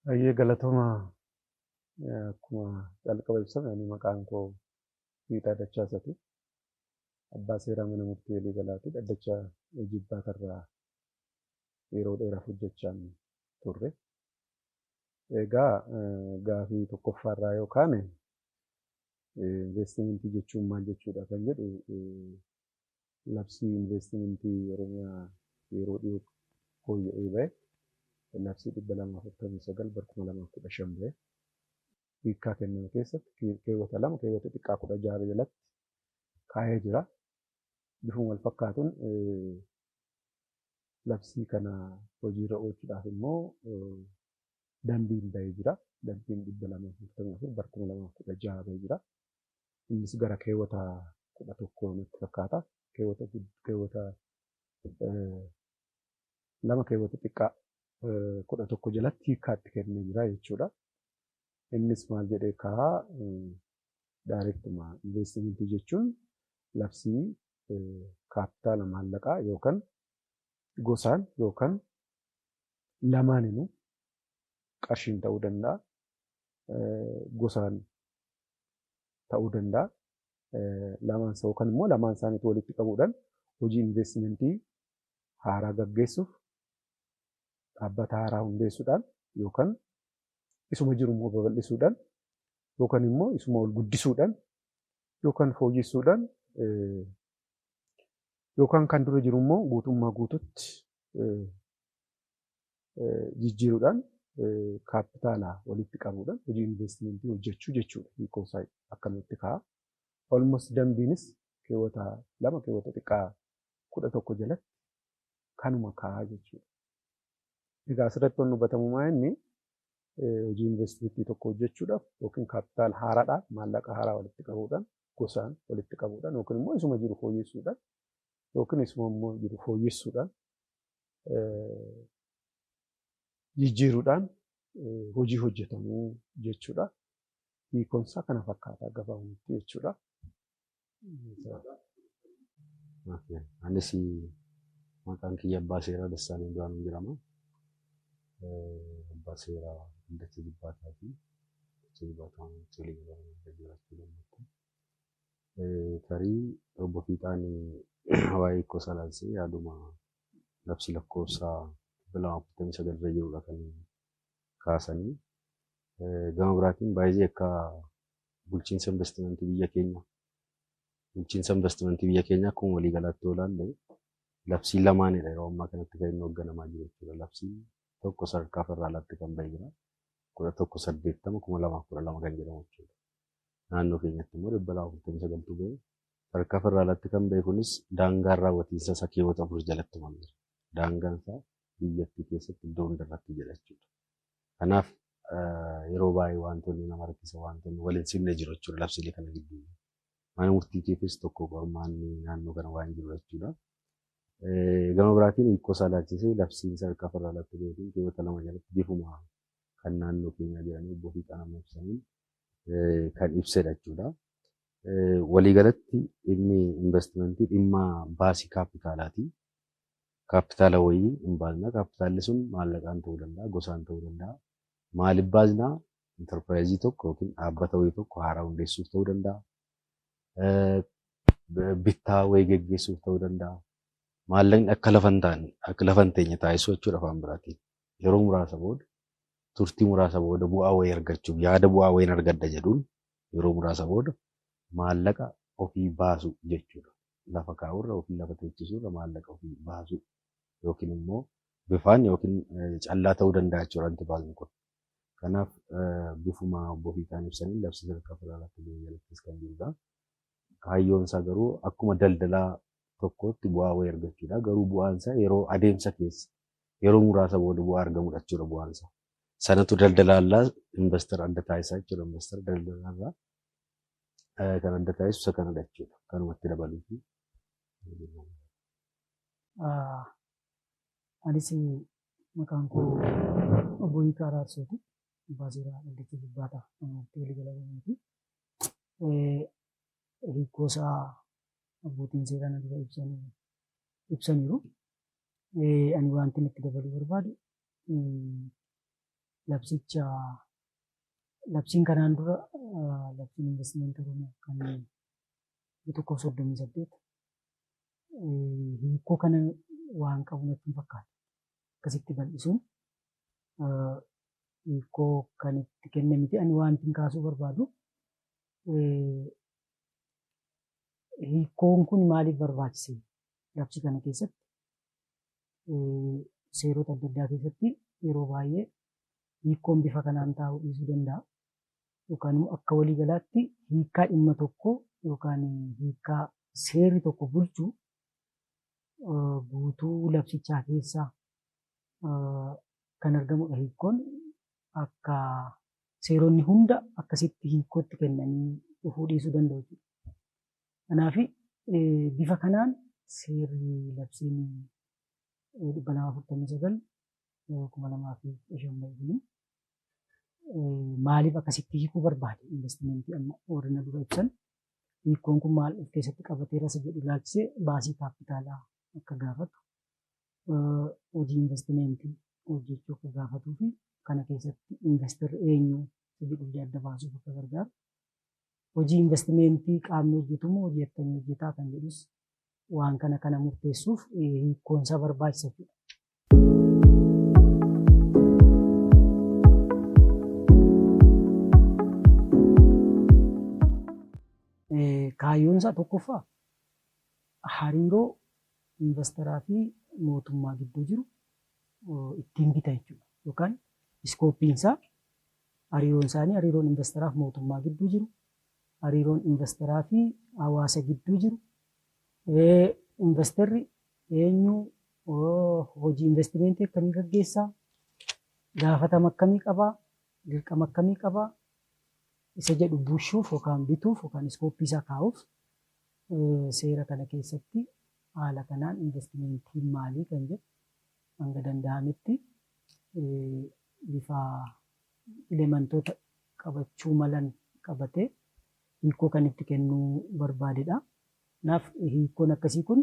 Baay'ee galatooma. Akkuma jalqaba ibsame, ani maqaan koo Fiixaa Dachaasaati. Abbaa seeraa mana murtii walii galaati. Dhaddacha Jibbaatarraa yeroo dheeraaf hojjechaan turre. Egaa gaafii tokkoffaarraa yoo kaane, investimentii jechuun maal jechuudha kan jedhu, labsii investimentii Oromiyaa yeroo dhiyoo fooyya'ee bahe, labsii 249 bara 2015 bahe, hiikkaa kenname keessatti keewwata 2 keewwata xiqqaa 16 jalatti kaa'ee jira. Bifuma wal fakkaatuun labsii kana hojiirra oolchuudhaaf immoo dambiin bahee jira. Dambiin 244 bara 2016 bahee jira. Innis gara keewwata 11 natti fakkaata. Keewwata 2 keewwata xiqqaa 11 jalatti hiikkaatti kennee jira jechuudha. Innis maal jedhee kaa'aa? Directuma investimentii jechuun labsii kaapitaala maallaqaa yookaan gosaan yookaan lamaaninuu, qarshiin ta'uu danda'a, gosaan ta'uu danda'a. Lamaan isaa yookaan immoo lamaan isaaniitu walitti qabuudhaan hojii investimentii haaraa gaggeessuuf dhaabbata haaraa hundeessuudhaan, yookaan isuma jiru immoo babal'isuudhaan, yookaan immoo isuma ol guddisuudhaan, yookaan fooyyessuudhaan, yookaan kan dura jiru immoo guutummaa guututti jijjiiruudhaan kaapitaala walitti qabuudhaan hojii investimentii hojjechuu jechuudha. Hiikoo isaa akkanumatti kaa'a. Almost dambiinis keewwata 2 keewwata xiqqaa 11 jalatti kanuma kaa'a jechuudha. Egaa asirratti wanni hubatamu maa inni hojii investimentii tokko hojjechuudhaaf yookiin kaapitaala haaraadhaan, maallaqa haaraa walitti qabuudhaan, gosaan walitti qabuudhaan, yookiin immoo isuma jiru fooyyessuudhaan, yookiin isuma immoo jiru fooyyessuudhaan jijjiiruudhaan hojii hojjetamuu jechuudha. Hiikoonsaa kana fakkaata gabaabumatti jechuudha. Anis maqaan kiyya Abbaa Seeraa Dassaaleny Biraanuu jedhama. Abbaa Seeraa Dhaddacha Jibbaataati. Dhaddacha Jibbaataa mana murtii walii galaa jiraachuu dandeetta. Tarii obbo Fiixaan waa'ee hiikoo isaa ilaalchisee yaaduma labsii lakkoofsa 249 irra jirudha kan kaasanii. Gama biraatiin baay'ee akka bulchiinsa investimentii biyya keenya akkuma waliigalaatti yoo ilaalle, labsii lamaanidha yeroo ammaa kanatti kan inni hoogganamaa jiru jechuudha. Labsiin tokko sadarkaa federaalaatti kan bahe jira. 1180/2012 kan jedhamu jechuudha. Naannoo keenyatti immoo 249tu bahe. Sadarkaa federaalaatti kan bahe kunis daangaan raawwatiinsa isaa keewwata 4 jalatti tumameera. Daangaan isaa biyyattii keessatti iddoo hundarratti jedha jechuudha. Kanaaf yeroo baay'ee wantoonni nama rakkisa, wantoonni wal hin simne jiru jechuudha labsiilee kana gidduu. Mana murtiitiifis tokko qormaanni naannoo kana waan jiru jechuudha. Gama biraatiin hiikoo isaa ilaalchisee labsiin sadarkaa federaalaatti bahe kun keewwata 2 jalatti bifuma kan naannoo keenyaa jedhanii obbo Fiixaan amma ibsaniin kan ibsedha jechuudha. Waliigalatti dhimmi investimentii dhimma baasii kaapitaalaati. Kaapitaala wayii hin baasna. Kaapitaalli sun maallaqaan ta'uu danda'a, gosaan ta'uu danda'a. Maaliif baasnaa? Intarpiraayizii tokko yookiin dhaabbata wayii tokko haaraa hundeessuuf ta'uu danda'a. Bittaa wayii geggeessuuf ta'uu danda'a. Maallaqni akka lafa hin taane, akka lafa hin teenye taasisuu jechuudha afaan biraatiin. Yeroo muraasa booda, turtii muraasa booda bu'aa wayii argachuuf, yaada bu'aa wayiin argadha jedhuun yeroo muraasa booda maallaqa ofii baasu jechuudha. Lafa kaa'urra, ofii lafa teechisuurra maallaqa ofii baasu yookiin immoo bifaan yookiin callaa ta'uu danda'a jechuudha wanti baasnu kun. Kanaaf bifuma obbo Fiixaan ibsaniin labsii sadarkaa federaalaatti bahee jalattis kan jirudha. Kaayyoon isaa garuu akkuma daldalaa tokkootti bu'aa wayii argachuudha. Garuu bu'aan isaa yeroo adeemsa keessa, yeroo muraasa booda bu'aa argamudha jechuudha bu'aan isaa. Sanatu daldalaallaa investor adda taasisaa jechuudha. Investor daldalaarraa kan adda taasisu isa kanadha jechuudha. Kanumatti dabaluufi. Anis maqaan koo obbo Hiikaa Araarsooti. Abbaa seeraa Dhaddacha Jibbaataa mana murtii waliigala Oromiyaati. Hiikoo isaa abbootiin seeraa na dura ibsaniiru. Ani wanti itti dabaluu barbaadu Labsicha labsiin kanaan dura labsiin investimentii Oromiyaa kan 138 hiikoo kana waan qabu natti hin fakkaatu. Akkasitti bal'isuun hiikoo kan itti kenne miti. Ani wanti kaasuu barbaadu hiikoon kun maaliif barbaachise? Labsii kana keessatti seerota adda addaa keessatti yeroo baay'ee hiikoon bifa kanaan taa'uu dhiisuu danda'a. Yookaan immoo akka waliigalaatti hiikaa dhimma tokkoo yookaan hiikaa seerri tokko bulchu guutuu labsichaa keessaa kan argamudha. Hiikoon akka seeronni hunda akkasitti hiikootti kennanii dhufuu dhiisuu danda'u jechuudha. Kanaaf bifa kanaan seerri labsiin 249 2015 kuni maaliif akkasitti hiikuu barbaade investimentii amma warri na dura ibsan hiikoon kun maal of keessatti qabateera isa jedhu ilaalchisee baasii kaapitaalaa akka gaafatu hojii investimentii hojjechuu akka gaafatuu fi kana keessatti investarri eenyu isa jedhu illee adda baasuuf akka gargaaru hojii investimentii qaamni hojjetu moo hojii akkamii hojjetaa kan jedhus waan kana kana murteessuuf hiikkoonsaa barbaachisa jechuudha. Kaayyoon isaa tokkoffaa hariiroo investaraa fi mootummaa gidduu jiru ittiin bita jechuudha. Yookaan iskooppiin isaa hariiroon isaanii hariiroon investaraa fi mootummaa gidduu jiru, hariiroon investaraa fi hawaasa gidduu jiru, investarri eenyu hojii investimentii akkamii gaggeessaa, gaafatama akkamii qabaa, dirqama akkamii qabaa, isa jedhu bushuuf yookaan bituuf yookaan iskooppii isaa kaa'uuf seera kana keessatti haala kanaan investimentiin maalii kan jedhu hanga danda'ametti bifa elementoota qabachuu malan qabatee hiikoo kan itti kennuu barbaadedha. Kanaaf hiikoon akkasii kun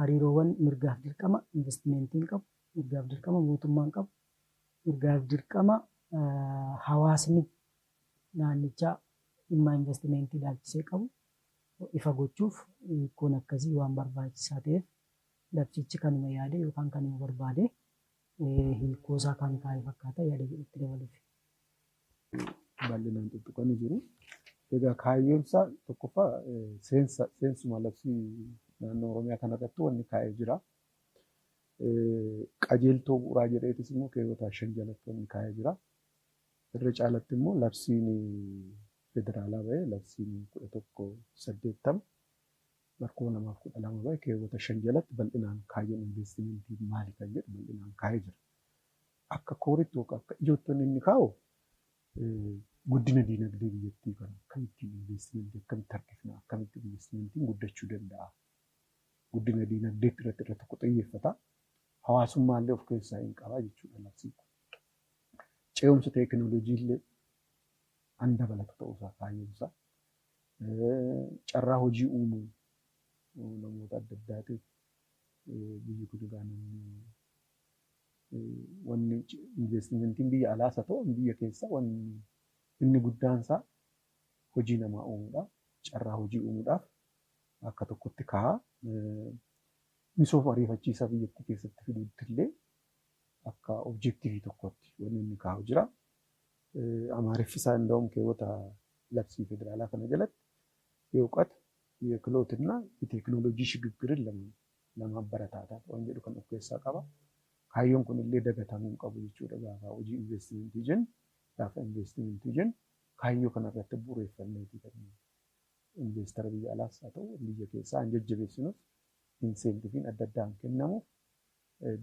hariiroowwan mirgaaf dirqama investimentiin qabu, mirgaaf dirqama mootummaan qabu, mirgaaf dirqama hawaasni naannichaa dhimma investimentii ilaalchisee qabu ifa gochuuf hiikoon akkasii waan barbaachisaa ta'eef labsichi kanuma yaade yookaan kanuma barbaade hiikoo isaa kan kaa'e fakkaata yaada jedhutti dabaluuf. Bal'inaan tuttuqanii jiru. Egaa kaayyoon isaa tokkoffaa seensuma labsii naannoo Oromiyaa kanarratti wanni kaa'ee jira. Qajeeltoo bu'uuraa jedheetis immoo keewwata 5 jalatti wanni kaa'ee jira. Irra caalatti immoo labsiin federaalaa ba'e labsiin 1180 2012 ba'e keewwata 5 jalatti bal'inaan kaayyoon investimentii maali kan jedhu bal'inaan kaa'ee jira. Akka kooritti yookaan akka ijootti inni kaa'u guddina diinagdee biyyattii kana akkamittiin investimentii akkamitti harkifna akkamitti investimentiin guddachuu danda'a. Guddina diinagdee irratti irra tokko xiyyeeffata. Hawaasummaallee of keessaa hin qaba jechuudha labsiin kun. Ce'umsa teekinooloojii illee an dabalatu ta'uusaa kaayyoonsaa. Carraa hojii uumuu namoota adda addaatiif biyyi kun egaa namni wanni investimentiin biyya alaas haa ta'u biyya keessaa wanni inni guddaan isaa hojii namaa uumuudha. Carraa hojii uumuudhaaf akka tokkotti kaa'a. Misooma ariifachiisaa biyyattii keessatti fiduutti illee akka objektiivii tokkotti wanni inni kaa'u jira. Amaariffi isaa እንደውም keewwata labsii federaalaa kana jalatti የእውቀት የክህሎትና የቴክኖሎጂ ሽግግርን ለማበረታታት waan jedhu kan of keessaa qaba. Kaayyoon kun illee dagatamuu hin qabu jechuudha gaafa hojii investimentii jennu gaafa investimentii jennu kaayyoo kanarratti bu'uureffanneeti kan investara biyya alaas haa ta'u biyya keessaa hin jajjabeessinus inseentiviin adda addaan kennamuuf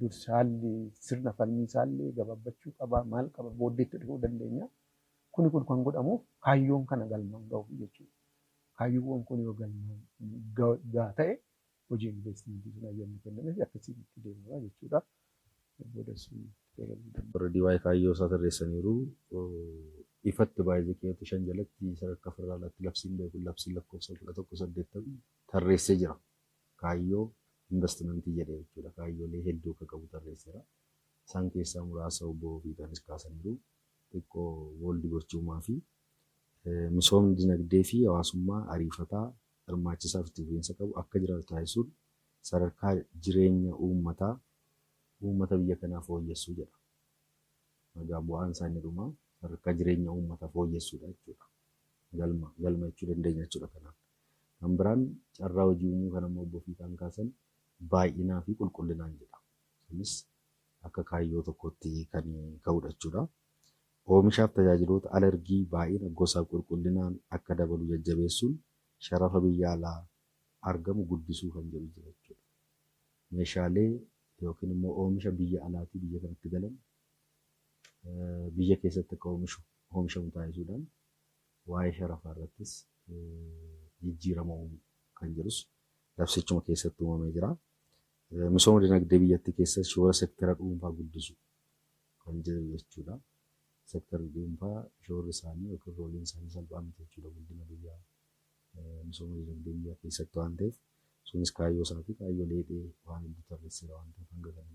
dursaalli sirna falmii isaallee gabaabbachuu qaba maal qaba booddeetti dhufuu dandeenya. Kuni kun kan godhamuuf kaayyoon kana galmaan gahuuf jechuudha. Kaayyoowwan kun yoo galmaan gahaa ta'e hojii investimentii sun hayyamni kennameef akkasiin itti deemama jechuudha. Already waa'ee kaayyoo isaa tarreessaniiru. Ifatti baay'ee keewwata 5 jalatti sadarkaa federaalaatti labsiin beeku labsiin lakkoofsa 1180 tarreessee jira. Kaayyoo investimentii jedhee jechuudha. Kaayyoolee hedduu akka qabu tarreesseera. Isaan keessaa muraasa obbo Fiixaanis kaasaniiru. Xiqqoo booldi gochuumaa fi misoomni dinagdee fi hawaasummaa ariifataa hirmaachisaa fi itti fufiinsa qabu akka jiraatu taasisuun sadarkaa jireenya uummataa uummata biyya kanaa fooyyessuu jedha. Egaa bu'aan isaa inni dhumaa sadarkaa jireenya uummataa fooyyessuudha jechuudha. Galma galma jechuu dandeenya jechuudha kanaaf. Kan biraan carraa hojii uumuu kan ammoo obbo Fiixaan kaasan baay'inaa fi qulqullinaan jedha. Kunis akka kaayyoo tokkotti kan ka'udha jechuudha. Oomishaaf tajaajiloota alergii baay'ina gosaaf qulqullinaan akka dabalu jajjabeessuun sharafa biyya alaa argamu guddisuu kan jedhu jira jechuudha. Meeshaalee yookiin immoo oomisha biyya alaatii biyya kanatti galan biyya keessatti akka oomishu oomishamu taasisuudhaan waa'ee sharafaa irrattis jijjiirama uumuu kan jedhus labsichuma keessatti uumamee jira. Misooma dinagdee biyyattii keessatti shoora sektara dhuunfaa guddisu kan jedhu jechuudha. Sektarri dhuunfaa shoorri isaanii yookiin rooliin isaanii salphaa miti jechuudha guddina biyyaa misooma dinagdee biyyaa keessatti waan ta'eef sunis kaayyoo isaa fi kaayyoo leedhee waan hedduu tarreesseera waan ta'eef hanga kana